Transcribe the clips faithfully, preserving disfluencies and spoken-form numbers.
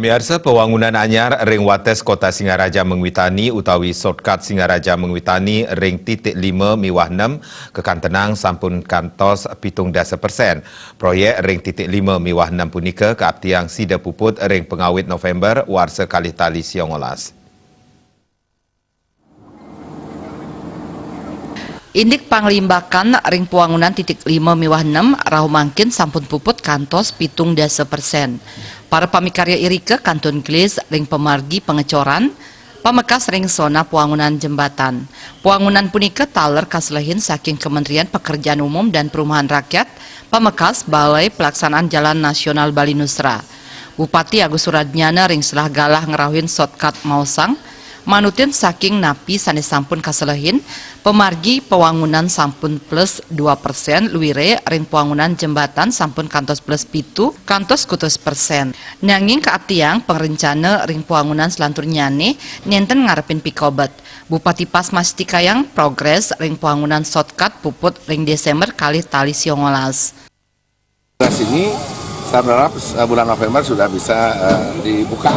Miarsa, pewangunan anyar ring wates Kota Singaraja Mengwitani utawi shortcut Singaraja Mengwitani ring titik lima miwah enam kakantenang sampun kantos pitung dasa persen. Proyek ring titik lima miwah enam punika kaaptiang sida puput ring pangawit November warsa kalih tali siongolas. Indik panglimbakan ring pawangunan titik lima miwah enam rauh mangkin sampun puput kantos pitung dasa persen. Para pamikarya irika kantun gelis ring pamargi pangecoran, pamekas ring sona pawangunan jembatan. Pawangunan punika taler kaselehin saking Kementerian Pekerjaan Umum dan Perumahan Rakyat, pamekas Balai Pelaksanaan Jalan Nasional Bali Nusra. Bupati Agus Suradnyana ring selah galah ngrauhin shortcut maosang, manutin saking napi sane sampun kaselehin, pamargi pawangunan sampun plus dua persen, luire ring pawangunan jembatan sampun kantos plus pitu kantos kutus persen. Nanging kaaptiang pangrencana ring pawangunan selanturnyane nenten ngarepin pikobet. Bupati Pas mastikayang progres ring pawangunan shortcut puput ring Desember kalih tali siongolas. Ini saya berharap, eh, bulan November sudah bisa, eh, dibuka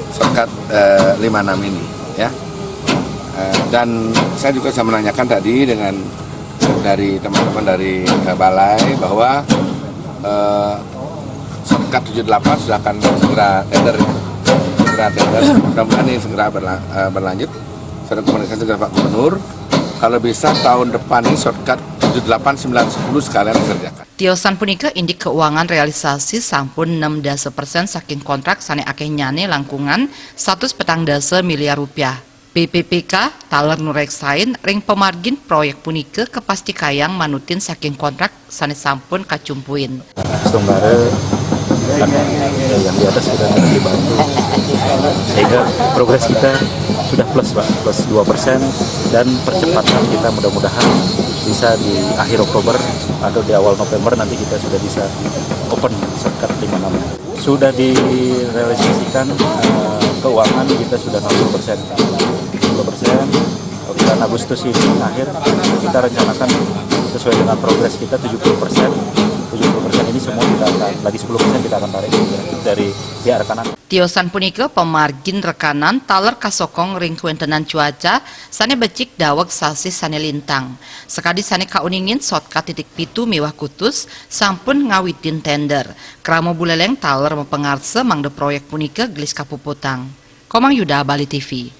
shortcut, eh, lima enam ini, ya. Eh, dan saya juga saya menanyakan tadi dengan dari teman-teman dari, eh, Balai bahwa, eh, shortcut tujuh delapan sudah akan segera tender, ya. Segera tender, mudah-mudahan ini segera berla-, eh, berlanjut. Saya komunikasi dengan Pak Gubernur, kalau bisa tahun depan ini shortcut tujuh delapan, sembilan, sepuluh sekalian dikerjakan. Tiosan punika indik keuangan realisasi sampun enam dasa persen saking kontrak sane akehnyane langkungan satus petang dasa miliar rupiah. B P P K taler nureksain ring pamargin proyek punika kapastikayang manutin saking kontrak sane sampun kacumpuin. Sementara yang di atas kita sudah dibantu, sehingga progres kita sudah plus, Pak, plus dua persen, dan percepatan kita mudah-mudahan bisa di akhir Oktober atau di awal November nanti kita sudah bisa open shortcut lima enam. Sudah direalisasikan, eh, keuangan kita sudah enam puluh persen, Pak. Enam puluh persen, bulan Agustus ini akhir kita rencanakan sesuai dengan progres kita tujuh puluh persen. Tujuh puluh persen ini semua kita akan, lagi sepuluh persen kita akan tarik dari pihak rekanan. Tiosan punika pamargin rekanan taler kasokong ring kawentenan cuaca sane becik daweg sasih sane lintang. Sakadi sane kauningin shortcut titik pitu miwah kutus sampun ngawitin tender. Krama Buleleng taler mapangarsa mangda proyek punika gelis kapuputang. Komang Yuda, Bali T V.